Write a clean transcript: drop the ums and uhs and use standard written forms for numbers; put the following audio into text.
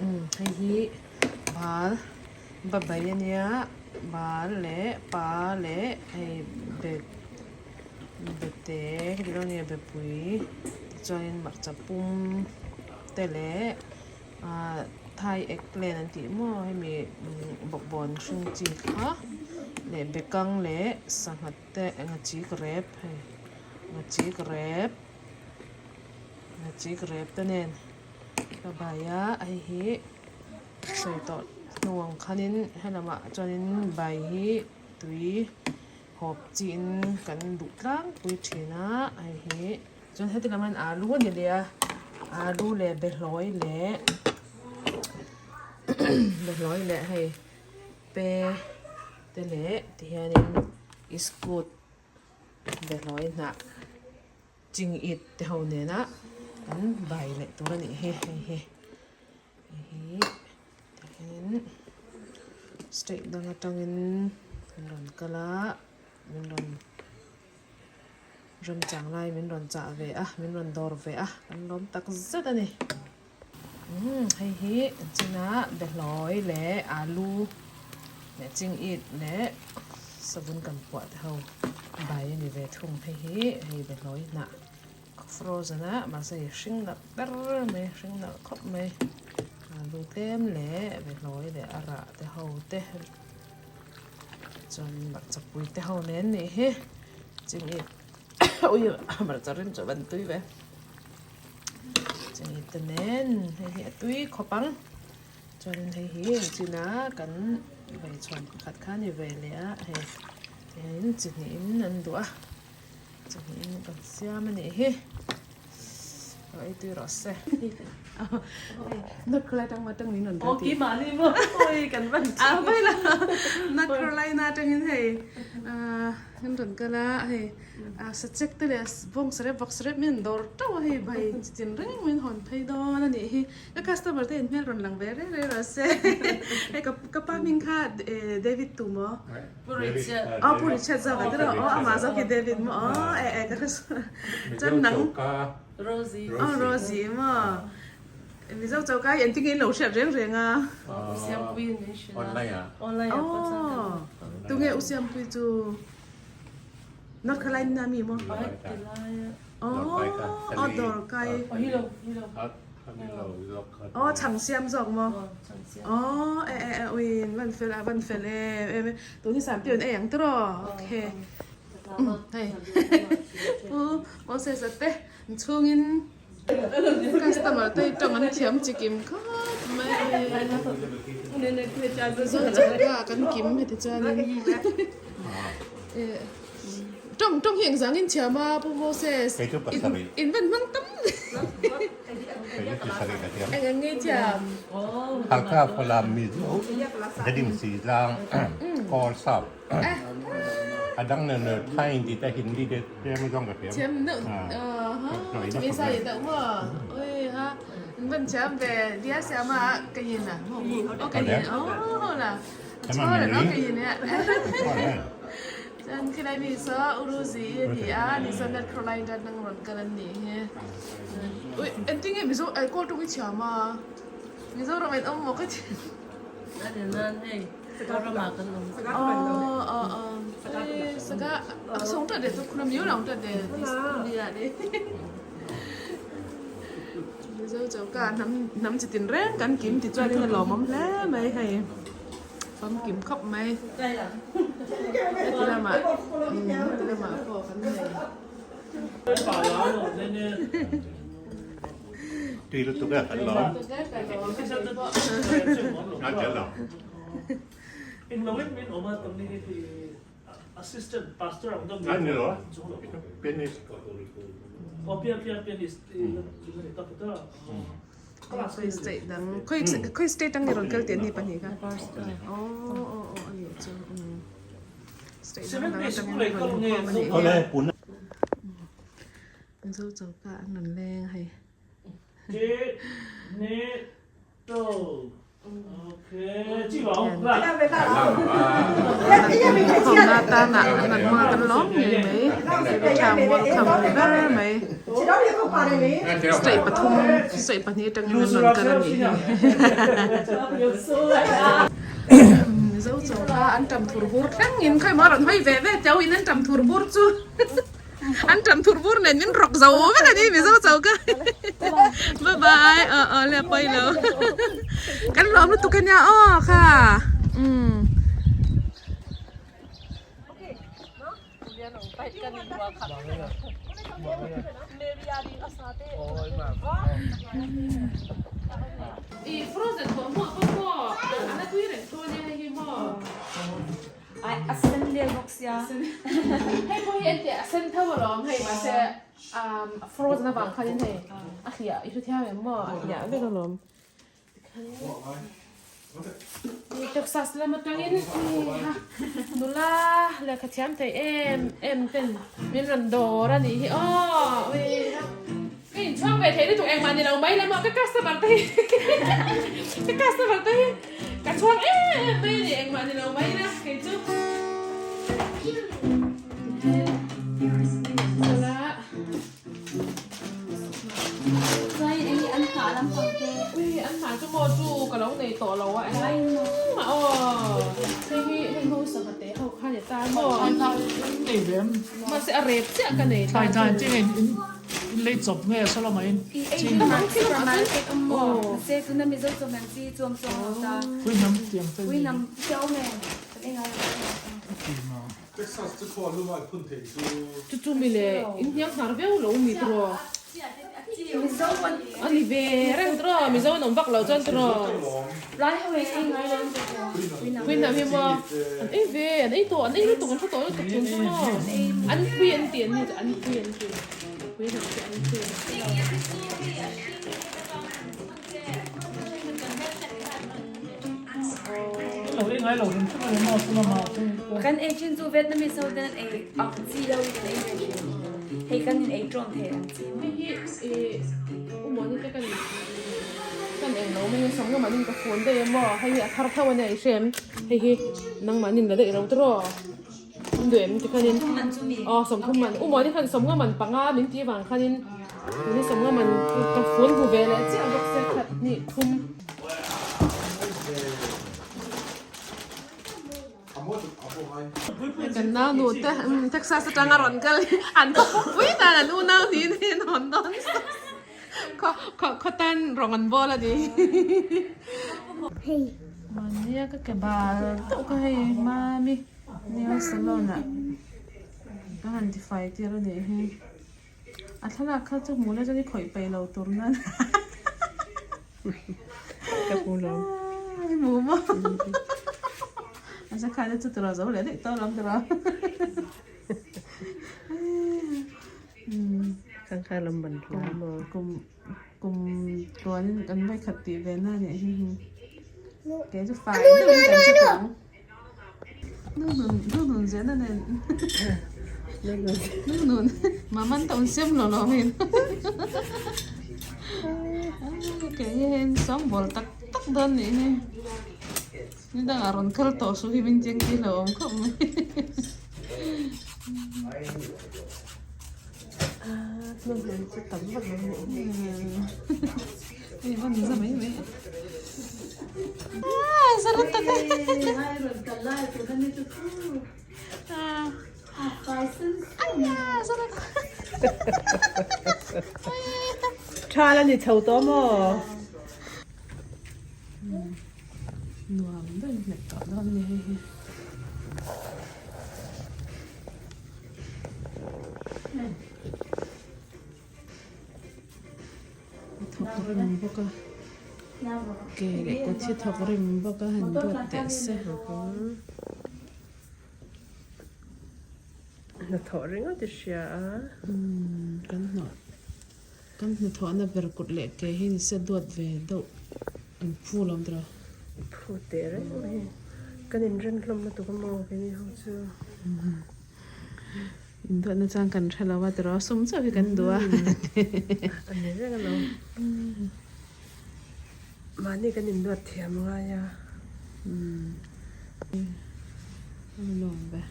Umm hei hi bal ba bai ania bal leh pa leh hei be bete ka ti dawn nge bepui tichuanin hmarcha pum te leh ahh thai eggplant an tih maw hemi bawkbawn hring chi kha leh bekang leh sangha te ngachik rep hei ngachik rep ngachik rep te nen. Ka bai a hei hi sawi tawh hnu ang khanin helamah chuanin bai hi tui hawp chiin kan duh tlangpui thin a hei hi chuan heti lam hian alu a ni leh a alu leh behlawi leh behlawi leh hei pe te leh tihianin iskut behlawi hnah. Ching it te ho nena kan bai leh tur a nih hi hei hi hei hi tihianin state dang atangin an rawn kal a min rawn remchang lai min rawn chah ve a min rawn dawr ve a kan lawm tak zet a ni umm hei hi china behlawi leh alu leh ching it leh savun kan puah te ho bai a ni ve thung hei hi hei behlawi hnah frozen a mahse hei hring nalh ber mai hring nalh khawp mai alu tlem leh behlawi leh a rah te ho te chuan hmarcha pui te ho nen nih hi ching it ui hmarcha rim chu a van tui ve. Chumi te nen hei hi a tui khawp ang chuanin hei hi china kan veichhuan pakhat kha a ni ve leh a hei tihianin chi hnihin an duh a chi hnihin kan siam a nih hi lo ei tui rawh se North Carolina atang atang min rawn kal tih North Carolina atangin hei kan rawn kal a hei. A sachek te leh bawng sarep vak sarep min an dawr teuh a hei bai chi tin reng min hawn phei dawn a nih hi ka customer te inhmel rawn lang ve reng reng rawh se hei ka ka pa hming kha David tu maw Pu Richard aw Pu Richard zawk a tiraw aw amah zawk hi David maw aw eh eh ka hre chuan nang Rosie aw Rosie maw Mizo choka hi engtin nge in lo hriat reng reng a U Siampuii in min hrilh a online ah pawh chuan kan aw tunge U Siampuii chu North Carolina mi maw? Aw dawrkai. Aw chhang siam zawk maw? Aw e e e ui van fel a van fel em em e. Tun hi Santi rawn ei ang tiraw? Okay. Hei Pu Moses a te chhungin Customer te hi tawng an thiam chikim khawp mai. Zawng kan kim heti chuanin tawng tawng hi engzang in thiam a Pu Moses in van hmang tam eng ang nge thiam. Halkha Falam Mizo Redim Sizang Kawl Sap. A dang nen nen Thai in ti te Hindi te tlem zawng ka thiam. Thiam deuh ha chumi sa i deuh maw oi ha an van thiam ve dia siam a ka yin a o ka yin o ho la chho la no ka yin e chuan khilai mi saw Uruzi i ni a ni saw North Carolina nang rawn kal an nih hi ui engtin nge Mizo kawl tawng i thiam a Mizoram in awm maw ka ti. A ni nan hei. Mizo choka hnam hnam chi tin reng kan kim ti chuanin a lawmawm hle mai hei famkim khawp mai heti lamah heti lamah pawh kan nei. Tui lutuk e kan lawm. A tel lo. A ni lo a pianist. Khawi state dang khawi khawi state ang ni rawn kal tih an ni pahnih kha aw aw aw a nih chu state dang dang atangin rawn inkhawm a nih hi. Mizo choka an rawn leng a hei. Khawmna atana an rawn hmang a kan lawm ngei mai. Tha mualkham ni ber mai. State pathum state pahnih atangin an rawn kal a nih hi. Mizo chaw kha an tam thur bur thleng in khawi maw rawn hawi ve ve teu in an tam thur bur chu an tam thur bur nen min rawk zo vek a ni Mizo chaw kha. Bye bye aw aw le pawi lo kan lawm lutuk ania aw kha umm. Texas lam atangin nula lehkha thiam thei em em ten min rawn dawr a nih hi aw ka inchhuak ve thei lutuk engmah ni lo mai lam ah ka customer te hi ka customer te hi ka chhuak em em mai a ni engmah ni lo mai ila kei chu nula. An hnah chu maw chu ka lo nei tawh lo a engmah aw hei hi hei ho sangha te ho kha ni ta maw mahse a rep chiah ka nei ta chu in lei chawp nge saw in Chu chu mi le in hniang hnar viau lo mi tiraw? A ni ve reng tiraw Mizo an awm vak loh chuan tiraw? Puihnam hi maw an ei ve an ei tawh an ei lutuk an hre tawh lutuk tun chu maw an pui an ti an ni chu an pui an ti puihnam chu an pui an ti. Kan ei thin chu Vietnamese ho ten an ei ang chi lo in an ei ve thin. Hei kan in ei tawn thei ang chi. Hei hi umawni te kan kan eng lo mai sawm ngamah nin ka phone daih em aw hei hi a thar tho ania i hre em hei hi nangmah nin la daih lo tiraw in duh em tikhanin aw sawmthum man umawni khan sawm ngaman panga min tih vang khanin tuni sawm ngaman ka phone hmu ve leh chiah bawk sia khat hnih thum. Kan nau nu te Texas atanga rawn kal an khaw pui dan an unau niin hi an hawn dawn khaw khaw khaw tan rawng an bawl a ni. Mahnia ka ke bal deuh kha hei mami nail salon ah ka han tifai tir a nih hi. A thlalak kha chu hmuh lai chuan i khawih peih lo tur nan Ka hmu lo. I hmu maw? A sa khan chu tura zo leh daih tawh lam tura. Khang kha lam ban hla maw? Kum kum tuanin kan vawi khat tih ve na nih hi. Kei chu fai deuhin kan che tawh ang. Nunun zena nen Nunun maman ta un siam lo lo min Kei hi hei sawng bawl tak tak dawn nih hi Ni dangah rawn kal tawh suh hi min cheng ti lo awm khawp mai Nunun chu tam vak lo nih Hei van za mai mai Ah zarat ta te Ah zarat Tha la ni chho tawh maw? Nuam daih hmet tawh dawn ni hei hi. A thawk rim bawk a ke leh kut hi thawk rim bawk a han duat teh se. Hnathawh ringawt i hria a. Umm kan hnawh kan hnathawhna ber kut leh ke hi ni se duat ve deuh an phu lo tiraw. Phu teh reng mai kan inren hlawm lutuk a maw keini ho chu. Induahna chuan kan hre lo a tiraw sum chauh hi kan duh a. A ni reng alawm. Mahni kan induat thiam ngai a. Umm. Lawm ve.